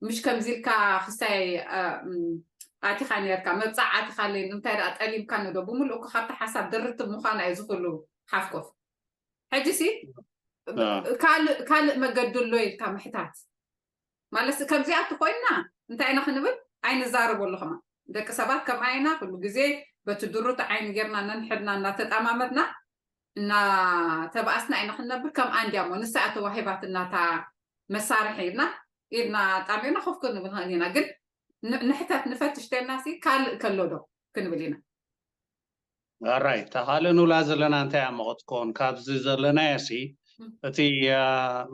ምሽ ከምዚ ኢልካ ክሳይ ኣቲኻ ነርካ፣ መብፃዕ ኣቲኻ ኣለይ፣ እንታይ ደኣ ጠሊምካ ንዶ? ብምሉእ እኮ ካብቲ ሓሳብ ድርትብ ምዃና እዩ ዝኽሉ ሓፍኮፍ። ሕጂ ሲ ካልእ ካልእ መገዲ ኣሎ ኢልካ ምሕታት ማለት፣ ከምዚኣ እትኮይና እንታይ ኢና ክንብል? ኣይንዛረበሉ ከማ ደቂ ሰባት ከምኣ ኢና። ኩሉ ግዜ በቲ ድሩት ዓይኒ ጌርና ነንሕድና እናተጣማመድና እናተባኣስና ኢና ክንነብር። ከምኣ እንዲያ እሞ ንሳ እያ ተዋሂባትና እታ መሳርሒ ኢልና ኢድና ጣሚርና ኮፍ ክንብል ንኽእል ኢና። ግን ንሕተት ንፈትሽ ተልና ሲ ካልእ ከሎ ዶ ክንብል ኢና። ኣራይ እታ ካልእ ንብላ ዘለና እንታይ እያ እሞ ክትከውን ካብዚ ዘለናዮ ሲ እቲ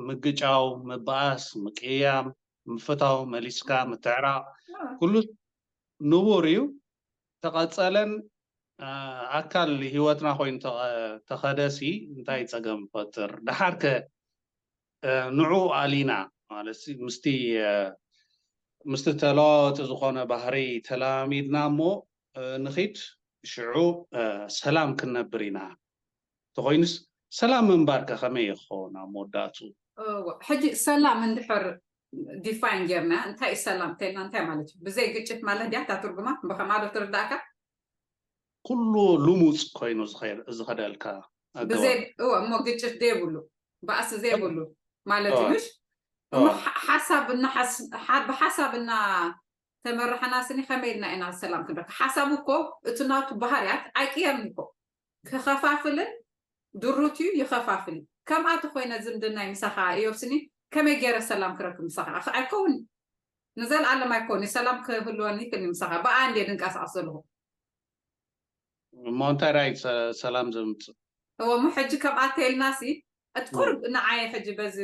ምግጫው፣ ምባኣስ፣ ምቅያም፣ ምፍታው፣ መሊስካ ምትዕራቕ ኩሉ ንቡር እዩ። ተቐጸለን ኣካል ህይወትና ኮይኑ ተኸደሲ እንታይ ጸገም ይፈጥር? ደሓርከ ንዑ ኣሊና ማለት ምስቲ ምስቲ ተለዋወጢ ዝኾነ ባህሪ ተለማሚድና እሞ ንኺድ ሽዑ ሰላም ክንነብር ኢና። ተኾይኑስ ሰላም ምንባርከ ከመይ ይኸውን ኣብ መወዳእቱ? ሕጂ ሰላም እንድሕር ዲፋይን ጌርና እንታይ እዩ ሰላም ተልና እንታይ ማለት እዩ? ብዘይ ግጭት ማለት ድያ እታ ትርጉማ? ብኸማዶ ትርዳእካ? ኩሉ ልሙፅ ኮይኑ ዝኸደልካ ብዘይ እሞ ግጭት ዘይብሉ ባእሲ ዘይብሉ ማለት እዩ። ምሽ እሞ ሓሳብ ብሓሳብ እና ተመራሕና ስኒ ከመይ ኢልና ኢና ሰላም ክንረካ? ሓሳብ እኮ እቲ ናቱ ባህርያት ኣይቅየርን እኮ ክኸፋፍልን ድሩት እዩ ይኸፋፍል። ከምኣ ተኮይነ ዝምድናይ ምሳኻ እዮብ ስኒ ከመይ ገይረ ሰላም ክረክብ ምሳኻ? ኣይከውን ንዘለኣለም ኣይኮን ሰላም ክህልወኒ ይክእል ምሳኻ። ብኣ እንዴ ድንቀሳቀስ ዘለኹ እሞ እንታይ ራይ ሰላም ዘምፅእ? እሞ ሕጂ ከምኣ ተይልና ሲ እቲ ቁርብ ንዓየ ሕጂ በዚ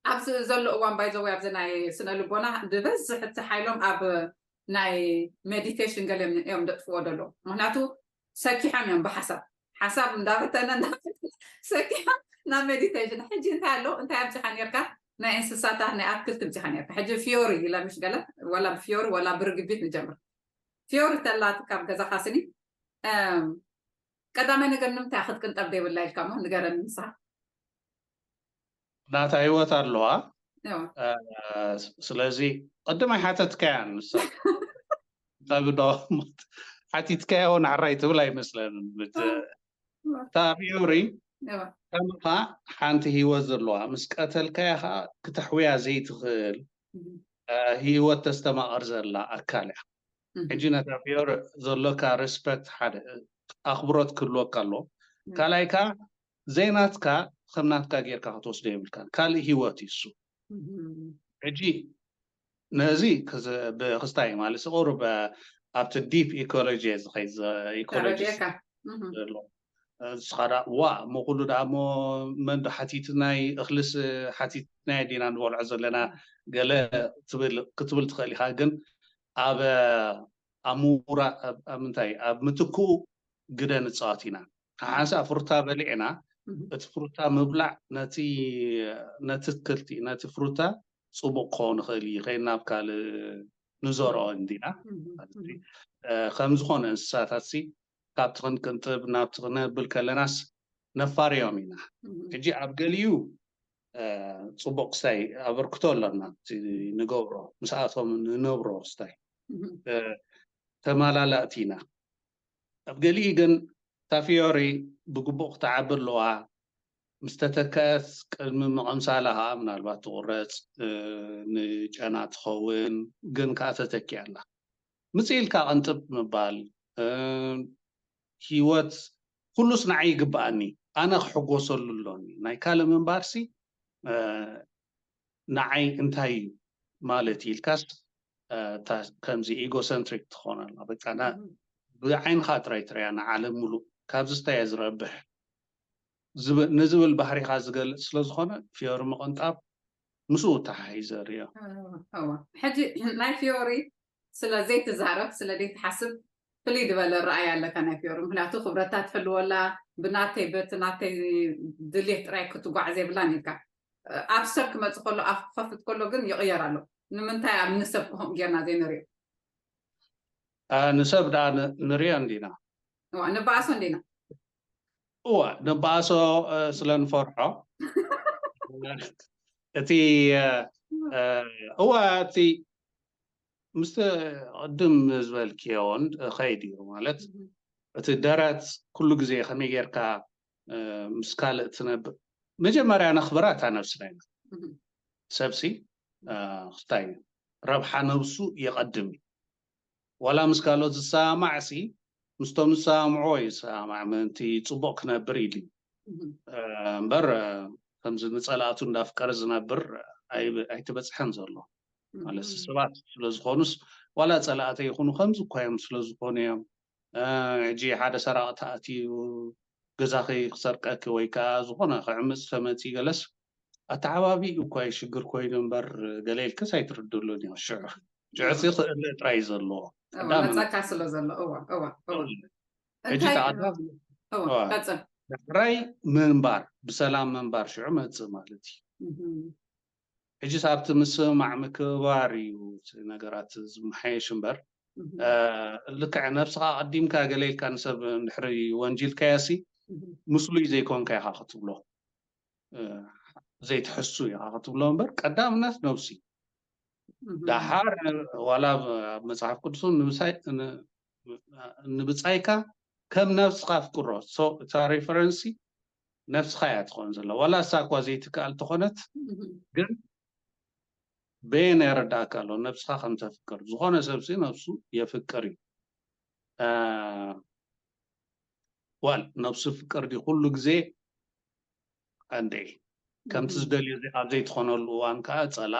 ኣብዚ ዘሎ እዋን ባይዘወይ ኣብዚ ናይ ስነ ልቦና ብበዝሕ እቲ ሓይሎም ኣብ ናይ ሜዲቴሽን ገለ እዮም ደጥፍዎ ደሎ። ምክንያቱ ሰኪሖም እዮም ብሓሳብ ሓሳብ እንዳበተነ ሰኪሖም ናብ ሜዲቴሽን። ሕጂ እንታይ ኣሎ እንታይ ኣምፂኻ ነርካ? ናይ እንስሳታት ናይ ኣትክልቲ ኣምፂኻ ነርካ። ሕጂ ፊዮሪ ኢላ ምሽ ገለ ወላ ብፊዮሪ ወላ ብርግቢት ንጀምር። ፊዮሪ ተላ ካብ ገዛኻ ስኒ ቀዳማይ ነገር ንምንታይ ክትቅንጠብ ዘይብላ ኢልካ ሞ ንገረኒ ንስኻ። ናታ ህይወት ኣለዋ። ስለዚ ቅድም ኣይሓተትካያን ንሳ ጸብዶ ሓቲትካዮ ንዓራይ ትብል ኣይመስለንን። እታ ፊዮሪ ከምኻ ሓንቲ ህይወት ዘለዋ ምስ ቀተልካያ ከዓ ክተሕውያ ዘይትኽእል ህይወት ተስተማቐር ዘላ ኣካል እያ። ሕጂ ነታ ፊዮሪ ዘሎካ ሬስፐክት ሓደ ኣኽብሮት ክህልወካ ኣለዎ። ካልኣይ ከዓ ዘይናትካ ከም ናትካ ጌርካ ክትወስዶ የብልካን። ካልእ ህይወት እዩ እሱ። ሕጂ ነዚ ብክስታይ ማለት ቁሩብ ኣብቲ ዲፕ ኢኮሎጂ ዝኸይድ ኢኮሎጂ ዘሎ ንስኻ ዳ ዋ እሞ ኩሉ ዳ እሞ መን ዶ ሓቲትናይ እኽልስ ሓቲትናይ ዲና ንበልዖ ዘለና ገለ ክትብል ትኽእል ኢኻ። ግን ኣብ ኣብ ምውራ ኣብ ምንታይ ኣብ ምትክኡ ግደ ንፃወት ኢና። ሓንሳ ፍሩታ በሊዕና እቲ ፍሩታ ምብላዕ ነቲ ነቲ ትክልቲ ነቲ ፍሩታ ፅቡቅ ክኸውን ይኽእል እዩ። ከይና ኣብ ካልእ ንዘርኦ እንዲና። ከም ዝኾነ እንስሳታት ሲ ካብቲ ክንቅንጥብ ናብቲ ክነብል ከለናስ ነፋርዮም ኢና። ሕጂ ኣብ ገሊኡ ፅቡቅ ክስታይ ኣበርክቶ ኣሎና። ንገብሮ ምስኣቶም ንነብሮ ክስታይ ተመላላእቲ ኢና። ኣብ ገሊኡ ግን እታ ፊዮሪ ብግቡእ ክትዓቢ ኣለዋ። ምስ ተተከአት ቅድሚ ምቕምሳላ ከዓ ምናልባት ትቑረፅ ንጨና ትኸውን ግን ከዓ ተተኪኣ ኣላ። ምፅእ ኢልካ ቅንጥብ ምባል ህይወት ኩሉስ ንዓይ ይግበኣኒ ኣነ ክሕጎሰሉ ኣሎኒ ናይ ካልእ ምንባርሲ ንዓይ እንታይ እዩ ማለት ኢልካስ ከምዚ ኢጎሰንትሪክ ትኾን ኣላ በቃ ብዓይንኻ ጥራይ ትሪያ ንዓለም ሙሉእ ካብዚ ስታይ እየ ዝረብሕ ንዝብል ባህሪኻ ዝገልፅ ስለዝኾነ ፊዮሪ ምቕንጣብ ምስኡ ተሓሒዘ ሪኦ። ሕጂ ናይ ፊዮሪ ስለ ዘይትዛረብ ስለ ዘይትሓስብ ፍልይ ዝበለ ረኣይ ኣለካ ናይ ፊዮሪ ምክንያቱ ክብረታ ትሕልወላ ብናተይ በቲ ናተይ ድሌት ጥራይ ክትጓዓዝ የብላን ኢልካ ኣብ ሰብ ክመፅእ ከሎ ኣፍ ክኸፍት ከሎ ግን ይቕየር ኣሎ ንምንታይ ኣብ ንሰብ ክኾም ጌርና ዘይንሪኦ ንሰብ ደኣ ንሪኦ እንዲና ንበኣሶ እንዲና እዋ ንበኣሶ ስለ ንፈርሖ እቲ እዋ እቲ ምስቲ ቅድም ዝበልክዮን ኸይድ እዩ ማለት እቲ ደረት ኩሉ ግዜ ከመይ ጌርካ ምስ ካልእ ትነብር መጀመርያ ነኽብራ እታ ነብስና ኢና። ሰብሲ ክስታይ ረብሓ ነብሱ የቐድም እዩ። ዋላ ምስ ካልኦት ዝሰማማዕ ሲ ምስቶም ዝሰማምዕዎ ይሰማማዕ ምእንቲ ፅቡቕ ክነብር ኢሉ እዩ። እምበር ከምዚ ንፀላእቱ እንዳፍቀረ ዝነብር ኣይትበፅሐን ዘሎ ማለት ሰባት ስለዝኾኑስ ዋላ ፀላእተ ይኹኑ ከምዚ እኳ እዮም ስለዝኾኑ እዮም። ሕጂ ሓደ ሰራቂ ተኣትዩ ገዛኺ ክሰርቀኪ ወይ ከዓ ዝኾነ ክዕምፅ ተመፂ ገለስ ኣተዓባቢ እኳ ሽግር ኮይኑ እምበር ገለ ኢልክስ ኣይትርድሉን እዩ። ሽዑ ሽዑ ክእለ ጥራይ ዘለዎ መፀካ ስለ ዘሎ እዋ እዋ እዋ ሕጂ ተኣታ ቀፅል ዳሕራይ ምንባር ብሰላም ምንባር ሽዑ መፅእ ማለት እዩ። ሕጂ ኣብቲ ምስማዕ ምክብባር እዩ ነገራት ዝመሓየሽ እምበር ልክዕ ነብስኻ ቀዲምካ ገለ ኢልካ ንሰብ እንድሕሪ ወንጂልካዮ ሲ ምስሉይ ዘይኮንካ ኢኻ ክትብሎ ዘይትሕሱ ኢኻ ክትብሎ እምበር ቀዳምነት ነብሲ ደሓር ዋላ ኣብ መፅሓፍ ቅዱስ ንብፃይካ ከም ነብስኻ ኣፍቅሮ እታ ሬፈረንሲ ነብስኻ እያ ትኾን ዘላ ዋላ እሳ እኳ ዘይትከኣል ተኾነት ግን በየን የረዳእካ ኣሎ ነብስኻ ከም ተፍቅር ዝኾነ ሰብሲ ነብሱ የፍቅር እዩ። ዋል ነብሱ ፍቅር ድዩ ኩሉ ግዜ ቀንደ ከምቲ ዝደልዮ ኣብ ዘይትኾነሉ እዋን ከዓ ፀላ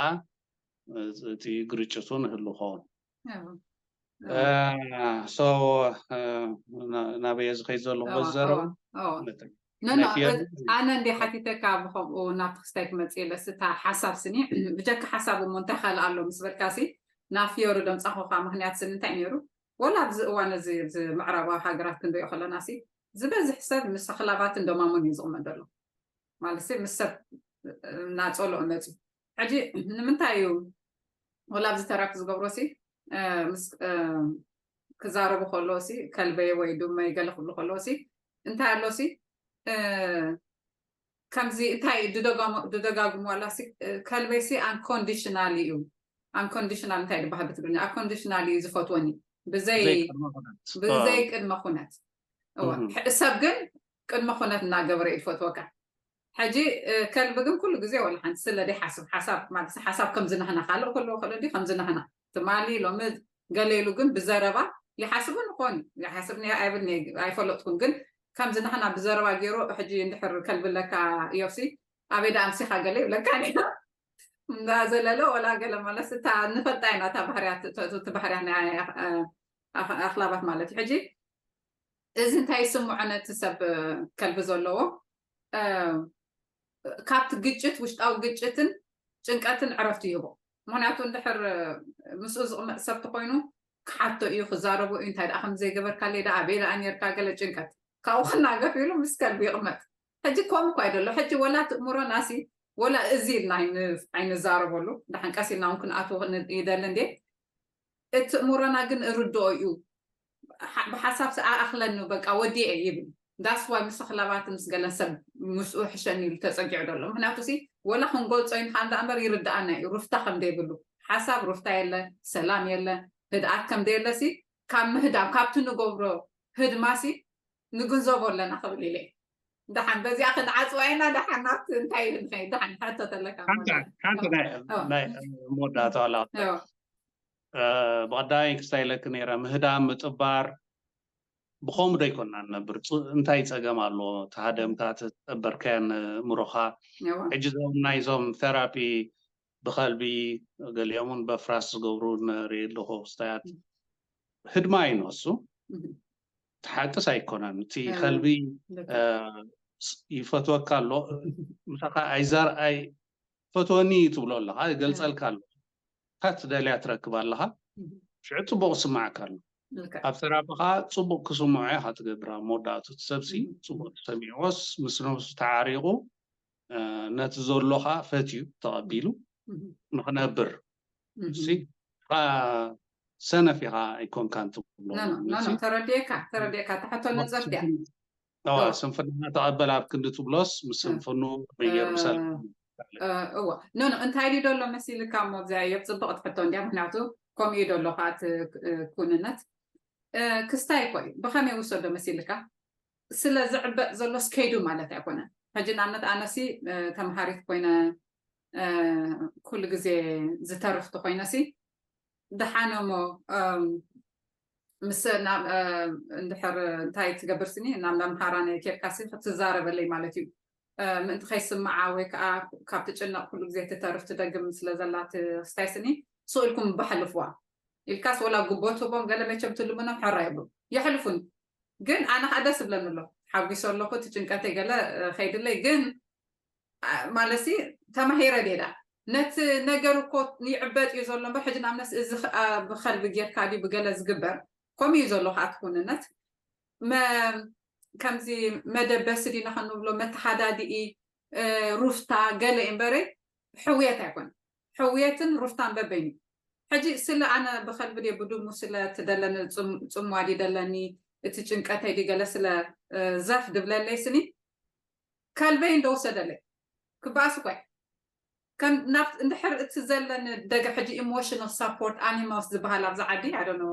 እቲ ግርጭቱ ንህሉ ኸውን። ናበየ ዝኸይ ዘለኹ በዘረባ ኣነ እንዲ ሓቲተካ ብከምኡ ናብቲ ክስታይ ክመፅእ የለስ እታ ሓሳብ ስኒ ብጀካ ሓሳብ እሞ እንታይ ካልእ ኣሎ ምስ በልካሲ ናብ ፊዮሪ ደምፃኹካ ምክንያት ስኒ እንታይ ነይሩ ወላ ኣብዚ እዋን እዚ ምዕራባዊ ሃገራት ክንሪኦ ከለና ሲ ዝበዝሕ ሰብ ምስ ኣክላባትን ደማሙን እዩ ዝቕመጥ ዘሎ ማለት ምስ ሰብ እናፀልኦ መፁ ሕጂ ንምንታይ እዩ ወላ ኣብዚ ተራክ ዝገብሮ ሲ ክዛረቡ ከለዎ ሲ ከልበይ ወይ ዱመይ ገለ ክብሉ ከለዎ ሲ እንታይ ኣሎ ሲ ከምዚ እንታይ ድደጋግሙ ዋላ ሲ ከልበይ ሲ unconditional እዩ። Unconditional እንታይ ድበሃል ብትግርኛ unconditional እዩ ዝፈትወኒ ብዘይ ብዘይ ቅድመ ኩነት ሰብ ግን ቅድመ ኩነት እናገበረ እዩ ዝፈትወካ። ሕጂ ከልቢ ግን ኩሉ ግዜ ወላ ሓንቲ ስለ ደይ ሓስብ ሓሳብ ማለት ሓሳብ ከምዚ ናህና ካልእ ከለዎ ክእል እንዲ ከምዚ ናህና ትማሊ ሎሚ ገለ ኢሉ ግን ብዘረባ ይሓስቡ ንኾን ይሓስብ ኣይብል ኣይፈለጥኩን ግን ከምዚ ናህና ብዘረባ ገይሩ ሕጂ እንድሕር ከልቢ ኣለካ እዮብሲ ኣበይ ደኣ ኣምሲኻ ገለ ይብለካ እንዳዘለለ ወላ ገለ ማለት እታ ንፈልጣ ኢና እታ ባህርያት እቲ ባህርያ ናይ ኣኽላባት ማለት እዩ ሕጂ እዚ እንታይ ይስምዖ ነቲ ሰብ ከልቢ ዘለዎ ካብቲ ግጭት ውሽጣዊ ግጭትን ጭንቀትን ዕረፍቲ ይህቦ። ምክንያቱ እንድሕር ምስኡ ዝቕመጥ ሰብ ተኮይኑ ክሓቶ እዩ ክዛረቦ እዩ እንታይ ደኣ ከም ዘይገበርካለይ ደኣ ኣበይ ደኣ ነርካ ገለ ጭንቀት ካብኡ ክናገፍ ኢሉ ምስ ከልቢ ይቕመጥ። ሕጂ ከምኡ እኳ ይደሎ ሕጂ ወላ ትእምሮና ሲ ወላ እዚ ኢልና ኣይንዛረበሉ ደሓን ቀስ ኢልና እውን ክንኣትዎ ይደሊ እንዴ እቲ እምሮና ግን እርድኦ እዩ። ብሓሳብ ኣእኽለኒ በቃ ወዲኤ ይብል ዳስዋይ ምስ ኣኽላባት ምስ ገለን ሰብ ምስኡ ሕሸኒ ኢሉ ተፀጊዑ ዘሎ ምክንያቱ ሲ ወላ ክንገልፆ ኢንካ እንዳ እምበር ይርድኣና እዩ ሩፍታ ከም ዘይብሉ ሓሳብ ሩፍታ የለ ሰላም የለ ህድኣት ከም ዘየለ ሲ ካብ ምህዳም ካብቲ ንገብሮ ህድማ ሲ ንግንዘቦ ኣለና ክብል ኢለ ደሓን በዚኣ ክንዓፅዋ ኢና ደሓን ናብቲ እንታይ ንኸይድ ደሓን ሕቶ ተለካ ሓንቲ ናይ መወዳእታ ዋላ ብቐዳይ ክስታይ ኢለኪ ነይረ ምህዳም ምጥባር ብኸምኡ ዶ ኣይኮንና ንነብር እንታይ ፀገም ኣለዎ ተሃደምካ ተፀበርካያን ምሮኻ ሕጂ ዞም ናይዞም ቴራፒ ብኸልቢ ገሊኦም እውን በፍራስ ዝገብሩ ንርኢ ኣለኹ ክስታያት ህድማ እዩ ንሱ እቲ ሓቅስ ኣይኮነን እቲ ከልቢ ይፈትወካ ኣሎ ምሳኻ ኣይዛር ኣይ ፈትወኒ ትብሎ ኣለኻ ይገልፀልካ ኣሎ እታ ትደልያ ትረክብ ኣለኻ ሽዑ ፅቡቅ ስማዕካ ኣሎ ኣብ ተራብኻ ፅቡቅ ክስምዖ ኢኻ ትገብር ኣብ መወዳእቱ እቲ ሰብሲ ፅቡቅ ተሰሚዕዎስ ምስ ነብሱ ተዓሪቑ ነቲ ዘሎኻ ፈትዩ ተቐቢሉ ንክነብር ሲ ሰነፍ ኢኻ ኣይኮንካን ትብሎ ተረዲኤካ ተረዲኤካ ተሕቶ ነፀርትያ ስንፍና ተቐበል ኣብ ክንዲ ትብሎስ ምስ ስንፍኑ መየር ምሰል እዋ ኖ ኖ እንታይ ድዩ ደሎ መሲልካ እሞ ኣብዚኣ እዮብ ፅብቕቲ ሕቶ እንዲያ ምክንያቱ ከምኡ እዩ ዘሎ ከዓ እቲ ኩንነት። ክስታይ እኮ እዩ። ብኸመይ ውሰዶ መሲልካ? ስለ ዝዕበጥ ዘሎ ስከይዱ ማለት ኣይኮነን። ሕጂ ንኣብነት ኣነሲ ተምሃሪት ኮይነ ኩሉ ግዜ ዝተርፍቲ ኮይነሲ ደሓነሞ ምስ እንድሕር እንታይ ትገብር ስኒ ናብ መምሃራን ኬድካሲ ክትዛረበለይ ማለት እዩ። ምእንቲ ከይስምዓ ወይ ከዓ ካብ ትጭነቕ ኩሉ ግዜ ትተርፍ ትደግም ስለ ዘላ ክስታይ ስኒ ስቕ ኢልኩም ባሕልፍዋ ኢልካስ ወላ ጉቦ ትህቦም ገለ መቸም ትልምኖም ሕራ ይብሉ የሕልፉን። ግን ኣነ ከዓ ደስ ብለኒ ኣሎ ሓጒሰ ኣለኹ እቲ ጭንቀተይ ገለ ከይድለይ ግን ማለሲ ተማሂረ ሌላ ነቲ ነገር እኮ ይዕበጥ እዩ ዘሎ እምበር ሕጂ ንኣብነት እዚ ብከልቢ ጌርካ ድዩ ብገለ ዝግበር ከምኡ እዩ ዘሎ ከዓ ትኩንነት ከምዚ መደበሲ ዲና ክንብሎ መተሓዳድኢ ሩፍታ ገለ እዩ እምበረ ሕውየት ኣይኮነ ሕውየትን ሩፍታን በበይኑ ሕጂ ስለ ኣነ ብከልቢ ድየ ብድሙ ስለ ትደለኒ ፅምዋ ድደለኒ እቲ ጭንቀተይ ድገለ ስለ ዘፍ ድብለለይ ስኒ ከልበይ እንደወሰደለይ ክበኣስ እኳ ከም ናብ እንድሕር እቲ ዘለኒ ደገ ሕጂ ኢሞሽናል ሳፖርት ኣኒማልስ ዝበሃል ኣብዚ ዓዲ ኣደኖ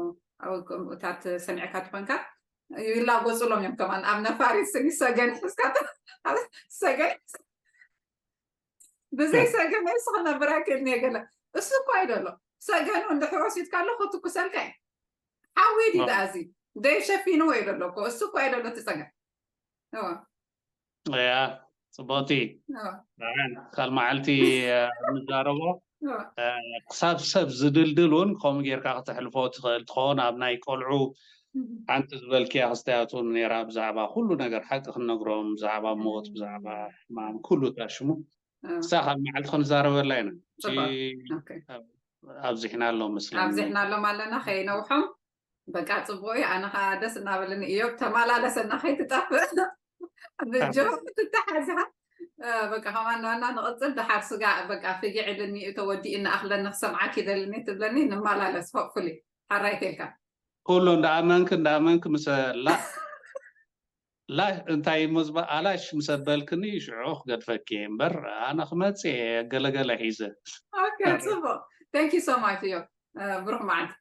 እታት ሰሚዕካ ትኾንካ ይላጎፅሎም እዮም ከማን ኣብ ነፋሪት ስኒ ሰገን ሕዝካ ሰገን ብዘይ ሰገን እሱ ክነብር ኣይክእልን እየ ገለ እሱ እኳ ይደሎ ሰገኑ እንድሕር ወሲድካ ኣሎ ክትኩሰልካ እዩ ሓዊ ዲ ዳኣዚ ደይ ሸፊንዎ ይደሎ እኮ እሱ እኳ ይደሎ እቲ ፀገም እያ ፅቡቅቲ ካል መዓልቲ ንዛረቦ ክሳብ ሰብ ዝድልድል እውን ከምኡ ጌርካ ክተሕልፎ ትኽእል ትኸውን ኣብ ናይ ቆልዑ ሓንቲ ዝበልክያ ክስተያቱ ነራ ብዛዕባ ኩሉ ነገር ሓቂ ክንነግሮም ብዛዕባ ሞት ብዛዕባ ሕማም ኩሉ ታሽሙ ክሳ ካብ መዓልቲ ክንዛረበላ ኢና ኣብዚሕና ኣሎ ምስላ ኣብዚሕና ኣሎም ኣለና ከይነውሖም በቃ ፅቡቅ እዩ ኣነ ከዓ ደስ እናበለኒ እዮብ ተመላለሰና ከይትጠፍእ ብጆ ትተሓዝካ በቃ ከማን ዋና ንቅፅል ድሓር ስጋ በቃ ፍጊዕ ኢልኒ ተወዲእኒ ኣክለኒ ክሰምዓክ ይደልኒ ትብለኒ ንመላለስ ሆፕፉሊ ሓራይ ተልካ ኩሉ እንዳኣመንክ እንዳኣመንክ ምስ ላ ላ እንታይ እሞ ዝበ ኣላሽ ምስ ኣበልክኒ ሽዑ ክገድፈኪ እየ እምበር ኣነ ክመፅእ እየ ገለገለ ሒዘ Okay ፅቡቅ thank you so much እዮ ብሩክ መዓልቲ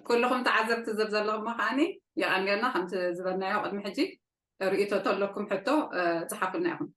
ኩልኹም ተዓዘብቲ ዝብ ዘለኹም ከዓኒ የቐንገልና ከምቲ ዝበልናዮ ቅድሚ ሕጂ ርእቶ ተለኩም ሕቶ ፀሓፉልና ኢኹም